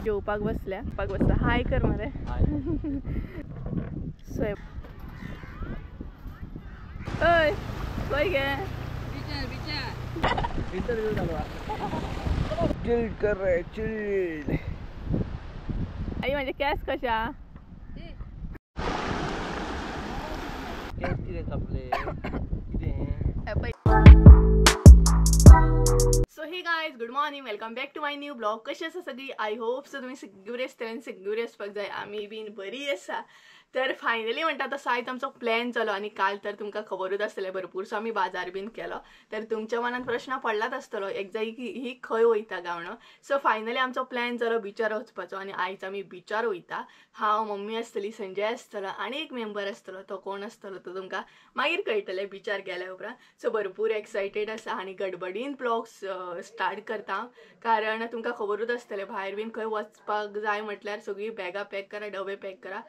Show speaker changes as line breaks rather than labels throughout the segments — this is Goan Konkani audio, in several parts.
जेवपाक बसल्या, बसला. हाय कर मरे. सो ओय खंय गे?
चिल कर रे चिल.
आई म्हणजे केस कशा
केस कितें कापले कितें.
So hey guys, good morning, welcome back to my new blog. कशी आसा सगळी? I hope so तुम्ही सगळी आसतले आनी सगळी आसपाक जाय. आमी बीन बरी आसा. तर फायनली म्हणटा तसो आयज आमचो प्लॅन जालो आनी काल तर तुमकां खबरूच आसतलें भरपूरसो आमी बाजार बीन केलो. तर तुमच्या मनान प्रश्न पडलाच आसतलो एकदां की ही खंय वयता काय म्हणून. सो फायनली आमचो प्लॅन जालो बिचार वचपाचो आनी आयज आमी बिचार वयता. हांव, मम्मी आसतली, संजय आसतलो आनी एक मेंबर आसतलो. तो कोण आसतलो तो तुमकां मागीर कळटलें बिचार गेल्या उपरांत. सो भरपूर एक्सायटेड आसा आनी गडबडीन ब्लॉग्स स्टार्ट करता, कारण तुमकां खबरूच आसतलें भायर बीन खंय वचपाक जाय म्हटल्यार सगळीं बॅगां पॅक करा, डबे पॅक करा,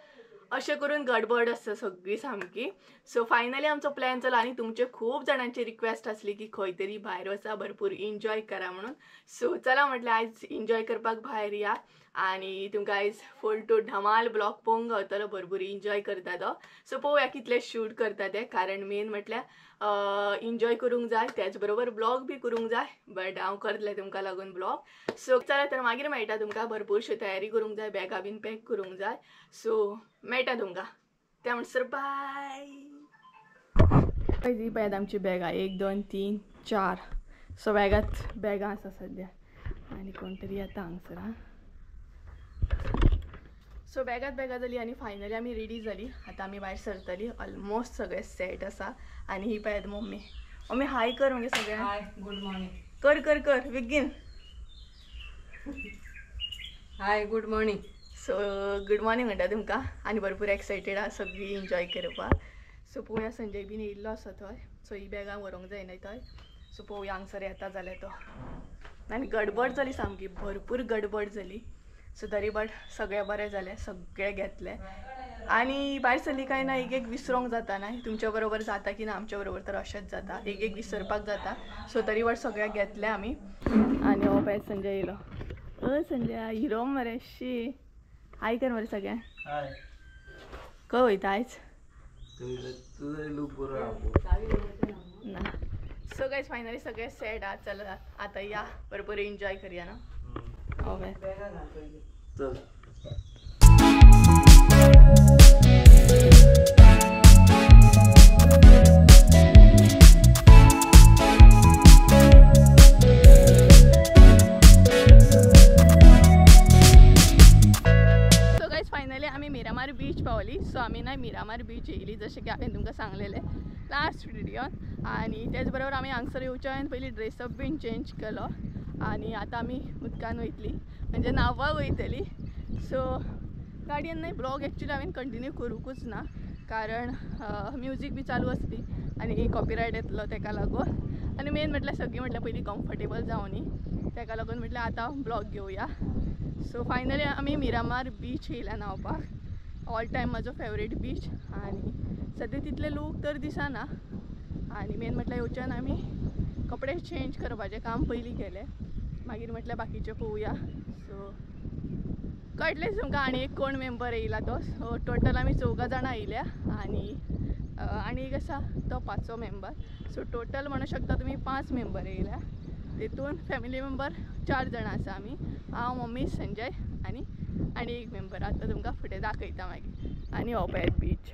अशें करून गडबड आसता सगळी सामकी. सो फायनली आमचो प्लॅन जालो आनी तुमचे खूब जाणांची रिक्वेस्ट आसली की खंय तरी भायर वचा, भरपूर एन्जॉय करा म्हणून. सो चला म्हटलें आयज एन्जॉय करपाक भायर या आनी तुमकां आयज फूल टू धमाल ब्लॉग पळोवंक गावतलो, भरपूर एन्जॉय करता तो. सो पळोवया कितले शूट करता ते, कारण मेन म्हटल्यार एन्जॉय करूंक जाय, त्याच बरोबर ब्लॉग बी करूंक जाय. बट हांव करतलें तुमकां लागून ब्लॉग. सो चला तर मागीर मेळटा तुमकां. भरपूरशी तयारी करूंक जाय, बॅगां बीन पॅक करूंक जाय. सो मेळटा तुमकां त्या म्हणसर बाय. ही पळयात आमची बॅगां, 1 2 3 4. सो बॅगांत बॅगां आसा सद्या आनी कोण तरी येता हांगसर. हा, सो बॅगात बॅगां जाली आनी फायनली आमी रेडी जाली. आतां आमी भायर सरतली. ऑलमोस्ट सगळें सेट आसा. आनी ही पळयात मम्मी. मम्मी हाय कर मगे सगळ्यांक.
हाय, गुड मॉर्निंग.
कर कर कर बेगीन.
Hi, good morning.
So good morning म्हणटा तुमकां आनी भरपूर एक्सायटेड आसा सगळी एन्जॉय करपाक. सो पळोवया संजय बीन येयल्लो आसा थंय. सो ही बॅगां व्हरूंक जायना थंय. सो पळोवया हांगसर येता जाल्यार तो. आनी गडबड जाली सामकी, भरपूर गडबड जाली. सो तरी बट सगळें बरें जालें, सगळें घेतलें. आनी भायर सरली काय ना एक एक विसरोंक जाता ना, तुमच्या बरोबर जाता की ना आमच्या बरोबर तर अशेंच जाता, एक एक विसरपाक जाता. सो तरी बट सगळ्याक घेतलें आमी. आनी हो पळय संजय येयलो. अ संजय हिरो मरे, शी हाय कर मरे सगळ्यांक. खंय वयता आयज? ना. सो गायज फायनली सगळें सेट आहा. चला आतां या, भरपूर एन्जॉय करया ना. Okay,
चल.
सो गायज फायनली आमी मिरामार बीच पावली. सो आमी ना मिरामार बीच येयली, जशें की हांवें तुमकां सांगलेलें लास्ट व्हिडियोन. आनी तेच बरोबर आमी हांगसर येवच्या हांवें पयलीं ड्रेसअप बीन चेंज केलो आनी आतां आमी उदकान वयतली, म्हणजे न्हांवपाक वयतली. सो गाडयेन न्हय ब्लॉग एक्चुली हांवें कंटिन्यू करूंकूच ना, कारण म्युजीक बी चालू आसली आनी कॉपीरायट येतलो तेका लागून. आनी मेन म्हटल्यार सगळीं म्हटल्यार पयलीं कम्फर्टेबल जावनी, तेका लागून म्हटल्यार आतां ब्लॉग घेवया. सो फायनली आमी मिरामार बीच येयला न्हांवपाक. ऑल टायम म्हाजो फेवरेट बीच. आनी सद्या तितले लोक तर दिसना. आनी मेन म्हटल्यार येवच्यान आमी कपडे चेंज करपाचें काम पयलीं केलें, मागीर म्हटल्यार बाकीचें पळोवया. सो कळटलेंच तुमकां आनी एक कोण मेंबर येयला तो. सो टोटल आमी 4 जाणां येयल्या आनी आनी एक आसा तो 5वो मेंबर. सो टोटल म्हणू शकता तुमी 5 मेंबर येयल्या. तितून फॅमिली मेंबर 4 जाणां आसा आमी, हांव, मम्मी, संजय आनी आनी एक मेंबर. आतां तुमकां फुडें दाखयता मागीर. आनी हो पळयात बीच.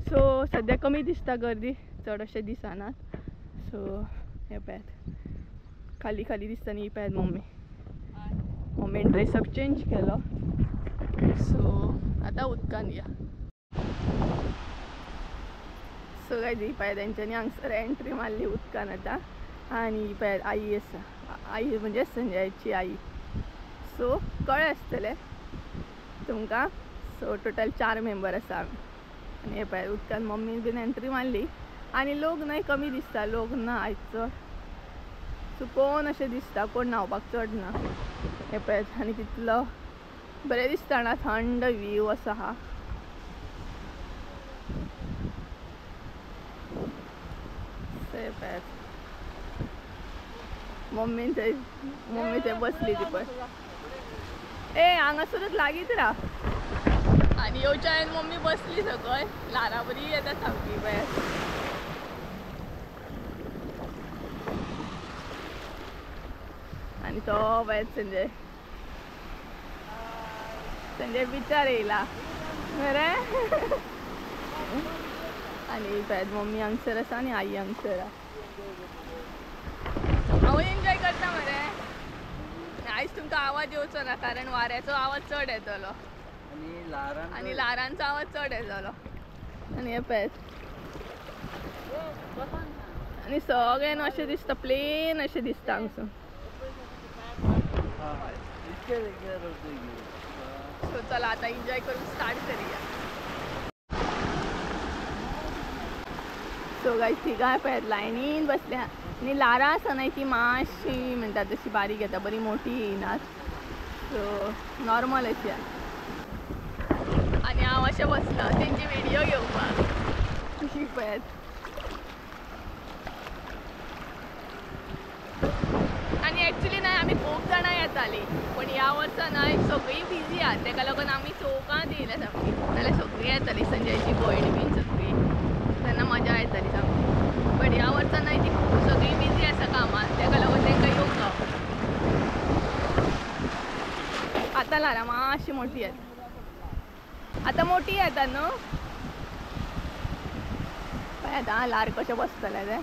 सो सद्या कमी दिसता गर्दी, चड अशें दिसना. सो हे पळयात खाली खाली दिसता न्ही. पळयात मम्मी, मम्मीन ड्रेसअप चेंज केलो. सो आतां उदकान या. सो गायज ही पळयात तेंच्यांनी हांगसर एंट्री मारली उदकान आतां. आनी पळयात आई आसा, आई म्हणजे संजयाची आई. सो कळ्ळें आसतलें तुमकां. सो टोटल 4 मेंबर आसा आमी. आनी हे पळयात उदकान मम्मीन बीन एंट्री मारली. आनी लोक न्हय कमी दिसता, लोक ना आयज चड. सो कोण अशें दिसता, कोण न्हांवपाक चड ना. हे पळयात आनी तितलो बरें दिसता ना, थंड व्यू आसा. हा हे पळयात मम्मी थंय, मम्मी थंय बसली ती पळय. ए हांगासरूच लागींच राव. आनी येवच्या हांवें मम्मी बसली सकयल, ल्हारां बरी येता सामकी पळय. आनी तो पळय संजय, संजय बिचार येयला बरें. आनी पळयात मम्मी हांगसर आसा आनी आई हांगसर आसा. हांव एन्जॉय करता मरे. आयज तुमकां आवाज येवचो ना कारण वाऱ्याचो आवाज चड येतलो आनी ल्हारांचो आवाज चड येतलो. आनी हे पळयात आनी सगळें न्हू अशें दिसता, प्लेन अशें दिसता हांगसून. सो चला आता एन्जॉय करून स्टार्ट करूया. सो गायज थिंगाय पळयात लायनीन बसल्या आनी ल्हारां आसा न्हय ती मातशी म्हणटा तशी बारीक येता, बरी मोठी येयनात, सो नॉर्मल अशी आसा. आनी हांव अशें बसलां तेंची व्हिडियो घेवपाक. अशी पळयात. आनी एक्चुली न्हय आमी खूब जाणां येतालीं पण ह्या वर्सा न्हय सगळीं बिजी आहा, तेका लागून आमी चौगांत येयल्या सामकी, नाल्यार सगळीं येतालीं, संजयची भयण बीन सगळीं, तेन्ना मजा येताली सामकी. बट ह्या वर्सा न्हय ती सगळीं बिजी आसा कामां, तेका लागून तेंकां येवंक गावना. आतां ल्हारां मातशी मोठी येता, आतां मोठी येता न्हू. पळयात आं ल्हार कशें बसतलें तें,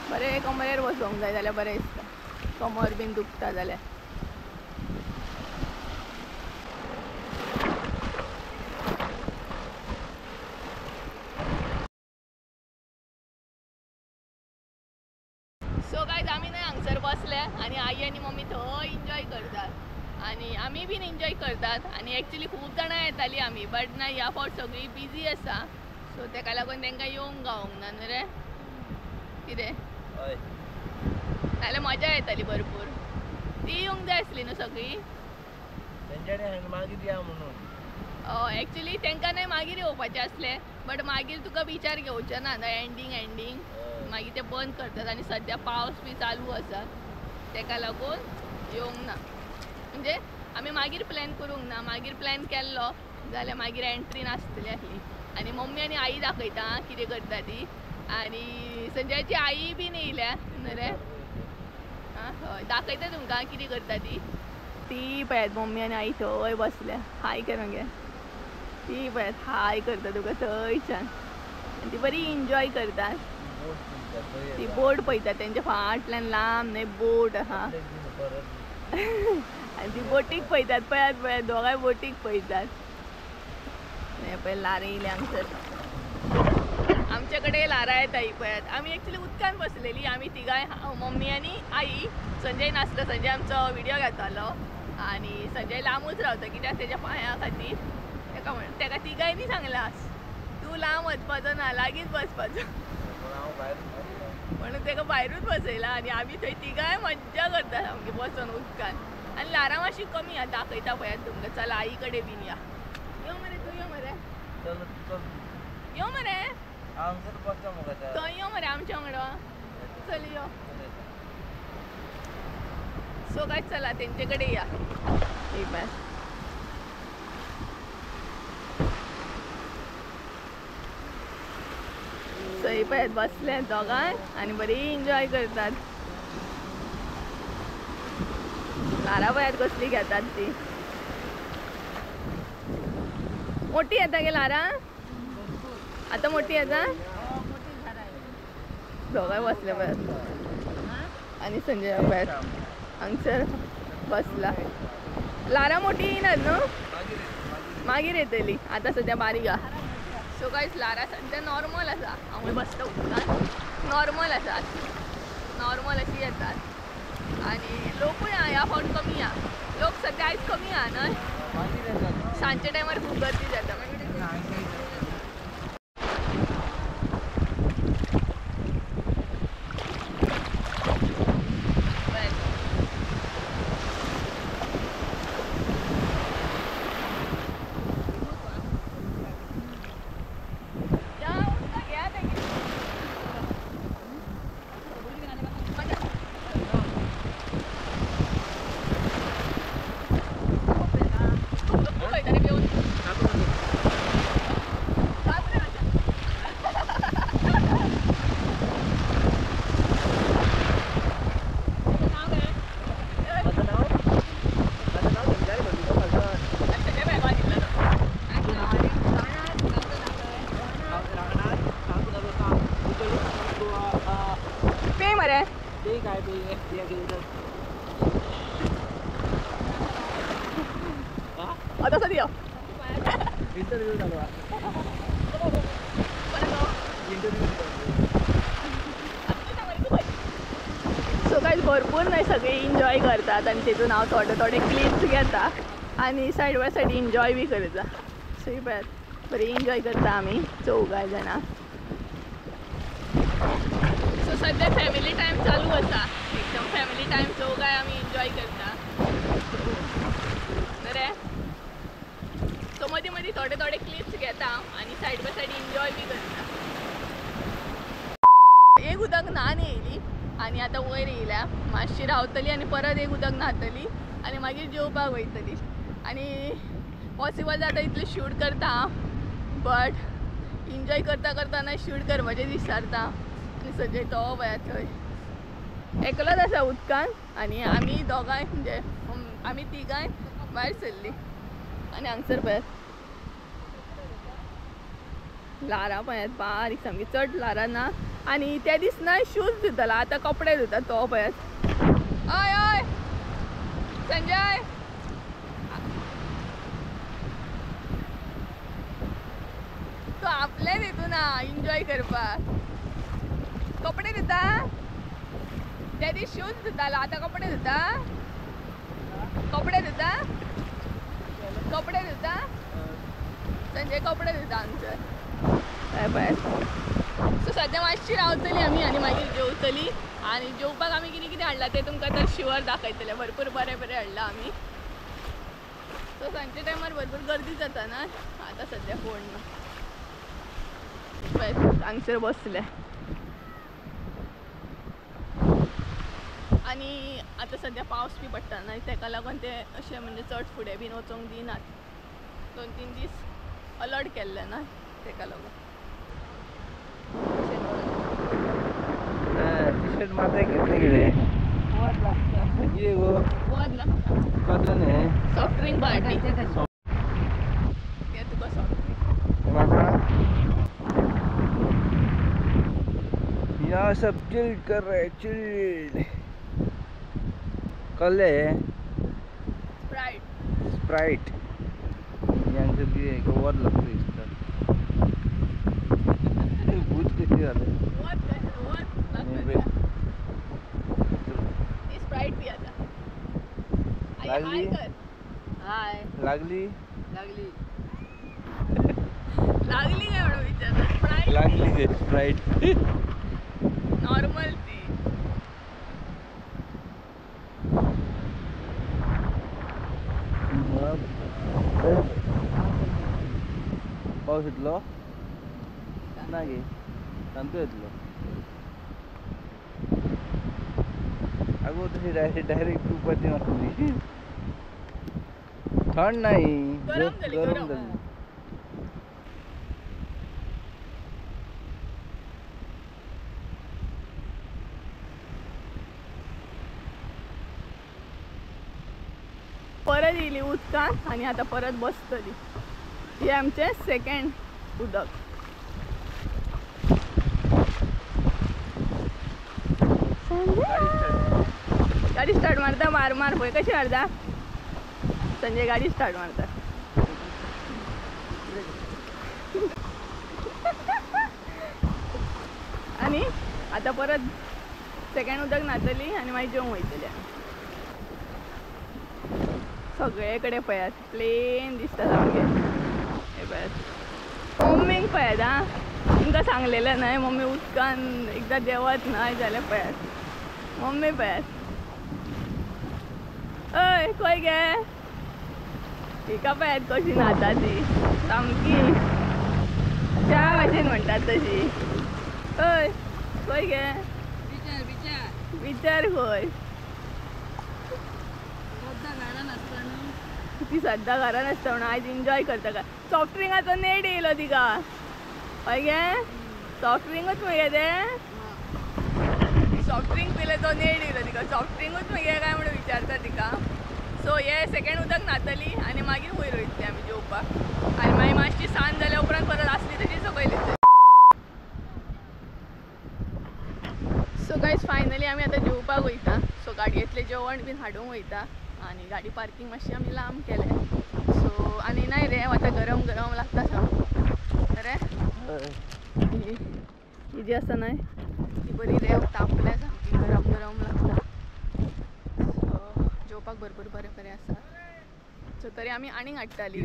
बरें कमरेर बसोंक जाय जाल्यार बरें दिसता, कमर बीन दुखता जाल्यार. सो गायज आमी न्हय हांगसर बसले आनी आई आनी मम्मी थंय एन्जॉय करतात आनी आमी बीन एन्जॉय करतात. आनी एक्चुली खूब जाणां येतालीं आमी, बट ना ह्या फावट सगळीं बिजी आसा, सो तेका लागून तेंकां येवंक गावोंक ना न्हू रे कितें, नाल्यार मजा येताली भरपूर. ती येवंक जाय आसली न्हू सगळीं.
मागीर या म्हणून
एक्चुली तेंकां न्हय मागीर येवपाचें आसलें, बट मागीर तुका विचार घेवचें ना न्हय, एंडींग एंडींग मागीर ते बंद करतात आनी सद्या पावस बी चालू आसा तेका लागून येवंक ना. म्हणजे आमी मागीर प्लॅन करूंक ना, मागीर प्लॅन केल्लो जाल्यार मागीर एंट्री नासतली आसली. आनी मम्मी आनी आई दाखयता कितें करता ती. आनी संजयाची आई बीन येयल्या न्हू रे, आं हय दाखयता तुमकां कितें करता ती. ती पळयात मम्मी आनी आई थंय बसल्या, हाय कर मगे. ती पळयात हाय करता तुका थंयच्यान आनी ती बरी एन्जॉय करतात. ती बोट पळयतात तेंच्या फाटल्यान लांब न्हय बोट आहा आनी ती बोटीक पळयतात. पळयात पळयात दोगांय बोटीक पळयतात. पळय ल्हारां येयल्या हांगसर, आमचे कडेन ल्हारां येता ही पळयात. आमी एक्चुली उदकान बसलेली आमी तिगांय, हांव मम्मी आनी आई. संजय नासलो, संजय आमचो व्हिडियो घेतालो आनी संजय लांबूच रावता कित्याक तेज्या पांया खातीर. तेका म्हण तेका तिगांयनी सांगलां तूं लांब वचपाचो ना, लागींच बसपाचो, म्हणून तेका भायरूच बसयला. आनी आमी थंय तिगांय मज्जा करता सामकी बसोन उदकान. आनी ल्हारां मातशी कमी आहा, दाखयता पळयात तुमकां. चला आई कडेन बीन या. यो मरे तूं, यो मरे, यो मरे थंय यो मरे आमच्या वांगडा, चल यो. सो काय चला तेंचे कडेन या. ही पळय सो पळयात बसले दोगांय आनी बरी एन्जॉय करतात. ल्हारां पळयात कसली घेतात ती, मोठी येता गे ल्हारां आतां, मोठी येता. दोगांय बसले पळयात आनी संजय पळयात हांगसर बसला. ल्हारां मोठी येयनात न्हू, मागीर येतली, आतां सद्या बारीक आहा. सो गायज ल्हारां सद्या नॉर्मल आसा, हांवूय बसता उदकान, नॉर्मल आसात, नॉर्मल अशी येतात. आनी लोकूय ह्या फावट कमी आहा, लोक सद्या आयज कमी आहा न्हय, सांजच्या टायमार खूब गर्दी जाता.
काय
आता सध्या
इंटरव्ह्यू चालू आहे.
सो गायज भरपूर नाही सगळे एन्जॉय करतात आणि तिथून हांव थोडे थोडे क्लिप्स घेता आणि सायड बाय सायड एन्जॉय बी करता. सो ही पळयात बरी एन्जॉय करता आमी चौगाय जाणां. सो सद्या फॅमिली टायम चालू आसा, एकदम फॅमिली टायम चौगाय आमी एन्जॉय करता बरें. सो मदीं मदीं थोडे थोडे क्लिप्स घेता आनी सायड बाय सायड एन्जॉय बी करता. एक उदक न्हान येयली आनी आतां वयर येयल्या, मातशी रावतली आनी परत एक उदक न्हातली आनी मागीर जेवपाक वयतली. आनी पॉसिबल जाता इतलें शूट करता हांव, बट एन्जॉय करता करतना शूट करपाचें विसरता. आनी सगळे तो पळय थंय एकलोच आसा उदकान आनी आमी दोगांय म्हणजे आमी तिगांय भायर सरली. आनी हांगसर पळयात ल्हारां पळयात बारीक सामकी, चड ल्हारां ना. आनी त्या दीस ना शूज धुतालो, आतां कपडे धुता तो पळयात. हय हय संजय, तो आपलेच हितून ना एन्जॉय करपाक. कपडे धुता, त्या दीस शूज धुतालो आतां कपडे धुता, कपडे धुता, कपडे धुता संजय, कपडे धुता हांगसर. हय पळयात. सो सद्या मातशी रावतली आमी आनी मागीर जेवतली. आनी जेवपाक आमी कितें कितें हाडलां तें तुमकां तर शुअर दाखयतले. भरपूर बरें बरें हाडलां आमी. सो सांजच्या टायमार भरपूर गर्दी जाता ना, आतां सद्या कोण ना. पळय हांगसर बसले. आनी आतां सद्या पावस बी पडटा ना, तेका लागून ते अशें म्हणजे चड फुडें बीन वचोंक दिनात. 2-3 दीस अलर्ट केल्ले ना तेका लागून.
टी शर्ट मात्र घेतले गेले
सॉफ्ट ड्रिंक पार्टी तुका सॉफ्ट ड्रिंक.
यहाँ सब चिल कर रहे, चिल कल है
स्प्राइट,
स्प्राइट यहाँ से भी एक और लगता है इसका. भूत किती झाले
स्प्राइट पियाचा.
लागली लागली
लागली
लागली काय म्हणून विचारता. स्प्राइट
लागली, स्प्राइट
नॉर्मल ती.
पाऊस येतलो ना गे, शांत येतलो. अगो तशी डायरेक्ट तुपाची मारली, थंड नाही, गरम झाली.
परत येयली उदकान आनी आतां परत बसतली. हे आमचें सेकेंड उदक. गाडी स्टार्ट मारता, मार मार पळय कशी मारता संजय, गाडी स्टार्ट मारता. आनी आतां परत सेकेंड उदक न्हातली आनी मागीर जेवंक वयतली. सगळे कडेन पळयात प्लेन दिसता सामकें. हे पळयात मम्मीक पळयात. आं तुमकां सांगलेलें न्हय मम्मी उदकान एकदां देंवत न्हय जाल्यार पळयात मम्मी पळयात. हय खंय गे, हिका पळयात कशी न्हाता ती, सामकी च्या भाशेन म्हणटात तशी. हय खंय गे, विचार खंय ती सद्दां घरान आसता म्हणून आयज एन्जॉय करता. काय सॉफ्ट ड्रिंकाचो नेट येयलो तिका. हय गे, सॉफ्ट ड्रिंकूच मगे तें, सॉफ्ट ड्रिंक पिले तो नेट येयलो तिका. सॉफ्ट ड्रिंकूच मगे काय म्हणून विचारता तिका. सो हे सेकेंड उदक न्हातली आनी मागीर वयर वयतली आमी जेवपाक. आनी मागीर मातशी सांज जाल्या उपरांत परत आसली तशी सकयल येतली. सो गायज फायनली फायनली आमी आतां जेवपाक वयता. सो गाडयेंतलें जेवण बीन हाडूंक वयता आनी गाडी पार्कींग मातशी आमी लांब केलें. सो आनी नाय रेंव आतां गरम गरम लागता सामकी. रे ही जी आसा न्हय ती बरी रेंव तापल्या सामकी, गरम गरम लागता. सो जेवपाक भरपूर बरें बरें आसा. सो तरी आमी आनीक हाडटाली.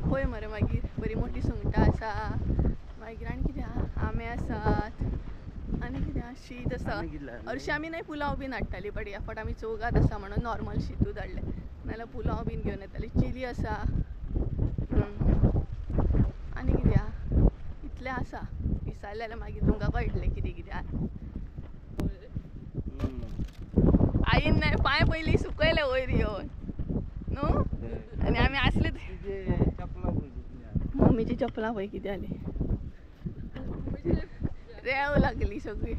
पळय मरे मागीर बरी मोठी सुंगटां आसा, मागीर आनी कितें आहा, आंबे आसात आनी कितें आहा, शीत आसा. हरशीं आमी न्हय पुलाव बीन हाडटाली, बट ह्या फावट आमी चौगात आसा म्हणून नॉर्मल शितूच हाडलें, नाल्यार पुलाव बीन घेवन येताली. चिली आसा आनी कितें आहा, इतलें आसा. विसरलें जाल्यार मागीर तुमकां कळटलें कितें कितें आहा. आईन न्हय पांय पयलीं सुकयले वयर येवन न्हू, आनी आमी आसले मम्मीची चपलां पळय कितें जाली, रेंव लागली सगळी.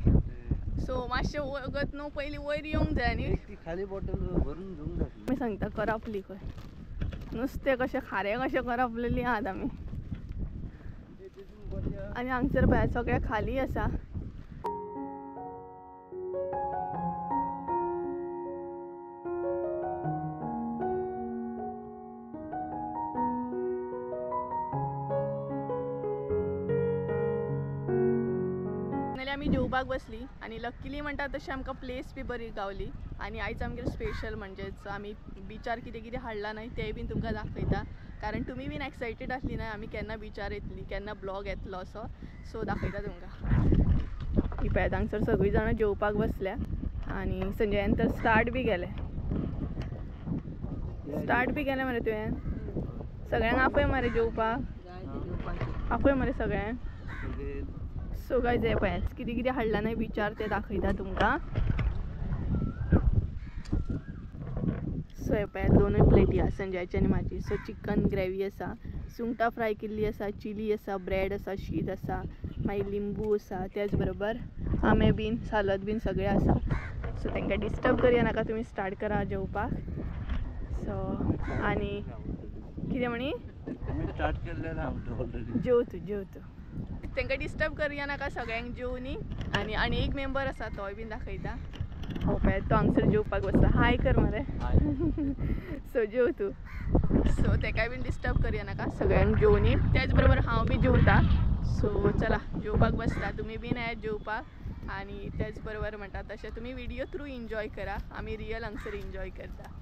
सो मातशें वगत न्हू पयलीं वयर येवंक जाय आनी
खाली बॉटल भरून घेवंक जाय.
आमी सांगता करपली खंय नुस्तें कशें खारें कशें करपलेली आहात आमी. आनी हांगसर पळय सगळें खाली आसा. आमी जेवपाक बसली आनी लक्कीली म्हणटा तशें आमकां प्लेस बी बरी गावली. आनी आयज आमगेर स्पेशल म्हणजेच आमी बिचार कितें कितें हाडलां न्हय तें बीन तुमकां दाखयता, कारण तुमी बीन एक्सायटेड आसली न्हय आमी केन्ना बिचार येतली, केन्ना ब्लॉग येतलो असो. सो दाखयता तुमकां. ही पळयात हांगसर सगळीं जाणां जेवपाक बसल्या आनी संजयान तर स्टार्ट बी केलें. स्टार्ट बी केलें मरे तुवें? सगळ्यांक आपय मरे जेवपाक, आपय मरे सगळ्यांक. सो गायज हे पळयात कितें कितें हाडलां न्हय बिचार तें दाखयता तुमकां. सो हे पळयात दोनूय प्लेटी आसा, संजयाची आनी म्हाजी. सो चिकन ग्रेवी आसा, सुंगटां फ्राय केल्ली आसा, चिली आसा, ब्रेड आसा, शीत आसा, मागीर लिंबू आसा, त्याच बरोबर आंबे बीन सालद बीन सगळें आसा. सो तांकां डिस्टर्ब करया नाका, तुमी स्टार्ट करा जेवपाक. सो आनी कितें म्हणी जेव तूं, जेव तूं. तांकां डिस्टर्ब करया नाका, सगळ्यांक जेवनी. आनी आनी एक मेंबर आसा तोय बीन दाखयता. हो पळय तो हांगसर जेवपाक बसला, हाय कर मरे. सो जेव तूं. सो तेकाय बीन डिस्टर्ब करया नाका, सगळ्यांक जेवनी. त्याच बरोबर हांव बी जेवता. सो चला जेवपाक बसता, तुमी बीन येयात जेवपाक. आनी त्याच बरोबर म्हणटा तशें तुमी विडियो थ्रू एन्जॉय करा, आमी रियल हांगसर एन्जॉय करता.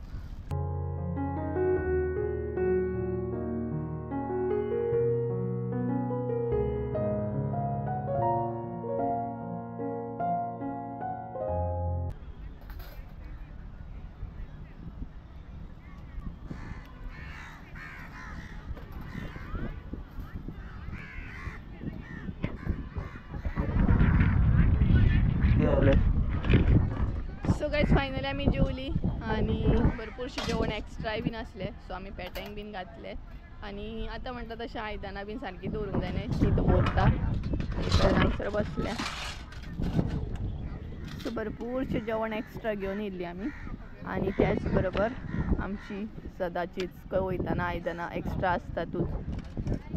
सो गायज फायनली आमी जेवली आनी भरपूरशें जेवण एक्स्ट्राय बीन आसलें. सो आमी पेट्यांक बीन घातलें आनी आतां म्हणटा तशें आयदनां बीन सारकी दवरूंक जाय न्हय, ती दवरता हांगसर बसल्या. सो भरपूरशें जेवण एक्स्ट्रा घेवन येयल्ली आमी. आनी त्याच बरोबर आमची सदांचीच खंय वयतना आयदनां एक्स्ट्रा आसतातूच,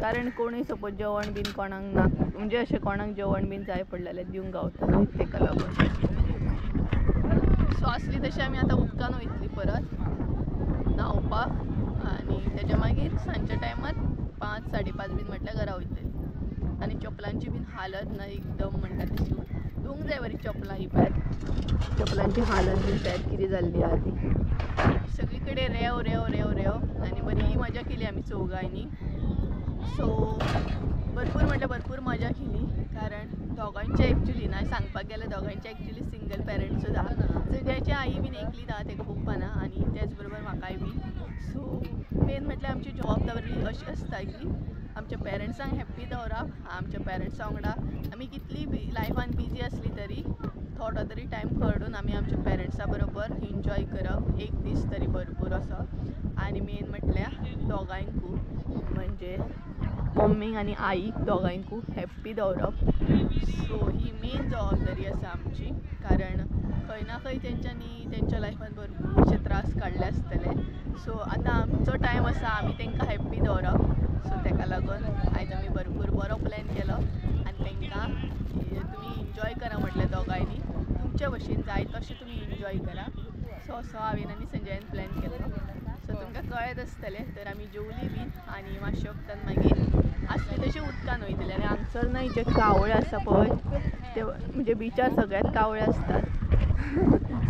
कारण कोणूय सपोज जेवण बीन कोणाक ना, म्हणजे अशें कोणाक जेवण बीन जाय पडलें जाल्यार दिवंक गावता तेका लागून. सो आसली तशी आमी आतां उदकान वयतली परत न्हांवपाक आनी तेच्या मागीर सांजच्या टायमार 5 साडे 5 बीन म्हटल्यार घरा वयतली. आनी चपलांची बीन हालत ना एकदम म्हणटा तशी, धुवंक जाय बरी चपलां. ही पळयात चपलांची हालत बीन पळयात कितें जाल्ली आहा ती. सगळी कडेन रेंव रेंव रेंव रेंव आनी बरी मजा केली आमी चौगांयनी. सो भरपूर म्हटल्यार भरपूर मजा केली, कारण दोगांयचे एक्चुली ना सांगपाक गेल्यार दोगांयचे एक्चुली सिंगल पेरंट्सूच आहा. सो आई बीन एकलीच आहा, तेका पप्पा ना, आनी त्याच बरोबर म्हाकाय बी. सो मेन म्हटल्यार आमची जबाबदारी अशी आसता की आमच्या पेरंट्सांक हॅप्पी दवरप, आमच्या पेरंट्सां वांगडा आमी कितली लायफान बिजी आसली तरी थोडो तरी टायम काडून आमी आमच्या पेरंट्सां बरोबर एन्जॉय करप एक दीस तरी भरपूर असो. आनी मेन म्हटल्यार दोगांयकू म्हणजे मम्मीक आनी आईक दोगांयकू हॅप्पी दवरप. सो ही मेन जबाबदारी आसा आमची, कारण खंय ना खंय तेंच्यांनी तेंच्या लायफान भरपूरशे त्रास काडले आसतले. सो आतां आमचो टायम आसा आमी तेंकां हॅप्पी दवरप. सो तेका लागून आयज आमी भरपूर बरो प्लॅन केलो आनी तेंकां तुमी एन्जॉय करा म्हटलें दोगांयनी तुमच्या भशेन जाय तशें तुमी एन्जॉय करा. सो असो हांवें आनी संजयान प्लॅन केलो. सो तुमकां कळत आसतलें. तर आमी जेवली बीन आनी मातशें वखदान मागीर आसले तशें उदकान वयतले. आनी हांगसर न्हय जे कावळे आसा पळय ते म्हणजे बिचार सगळ्यात कावळे आसतात.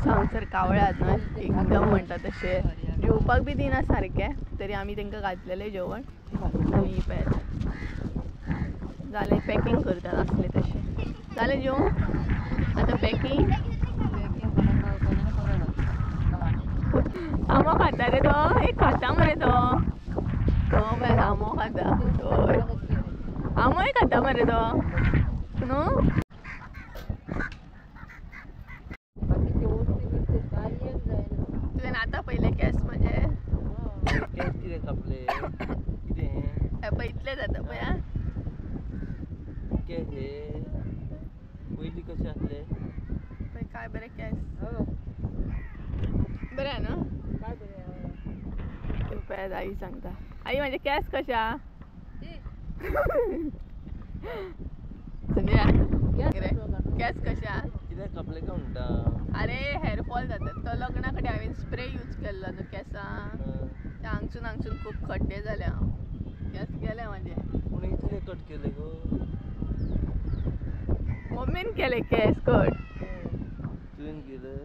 सो हांगसर कावळे आहात न्हय एकदम म्हणटा तशें जेवपाक बी दिना सारकें, तरी आमी तांकां घातलेलें जेवण. आनी पळयात जालें पॅकींग करतात आसलें तशें. जालें जेवण आतां पॅकींग. आंबो खाता रे तो, एक खाता मरे तो, तो पळय आंबो खाता, आंबोय खाता मरे तो न्हू. तुवें आतां पयले केस म्हणजे
केस कितें कापले कितें
पळय इतले जाता पळय. आं
केस हे पयलीं कशें आसले
पळय काय बरें केस बरें न्हू. पळयात आई सांगता, आई म्हणजे केस कशा संजय केस कशा
कित्याक कापले काय म्हणटा.
अरे हेअरफॉल जाता तो लग्ना कडेन हांवें स्प्रे यूज केल्लो न्हू केसांक, ते हांगसून हांगसून खूब खड्डे जाले, केस गेले म्हाजे.
पूण इतले कट केले गो
मम्मीन केले केस कट.
तुवें केले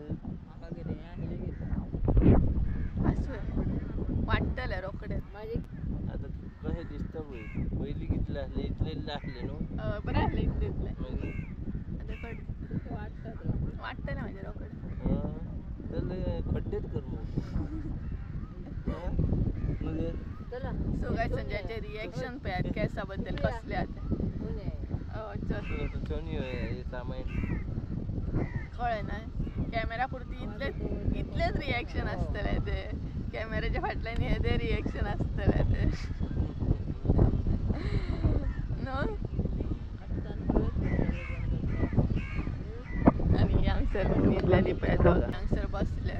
आसूं वाडटले रोखडे.
आतां कशें दिसता पळय, पयलीं कितले आसले इतले इतले आसले न्हू.
बरें आसलें इतले इतले,
मागीर
आतां कट वाडटले म्हाजे रोखडे.
जाल्यार खड्डेच कर मग.
सो गायस संजयाचे रिएक्शन पळयात केसा बद्दल कसले आतां. चल
सामान
कळ्ळें ना कॅमेरा पुरती इतलेच इतलेच रिएक्शन आसतलें ते, कॅमेराच्या फाटल्यान हे ते रिएक्शन आसतलें ते न्हू. आनी हांगसर न्हिदलेली पळय दोगां हांगसर बसले.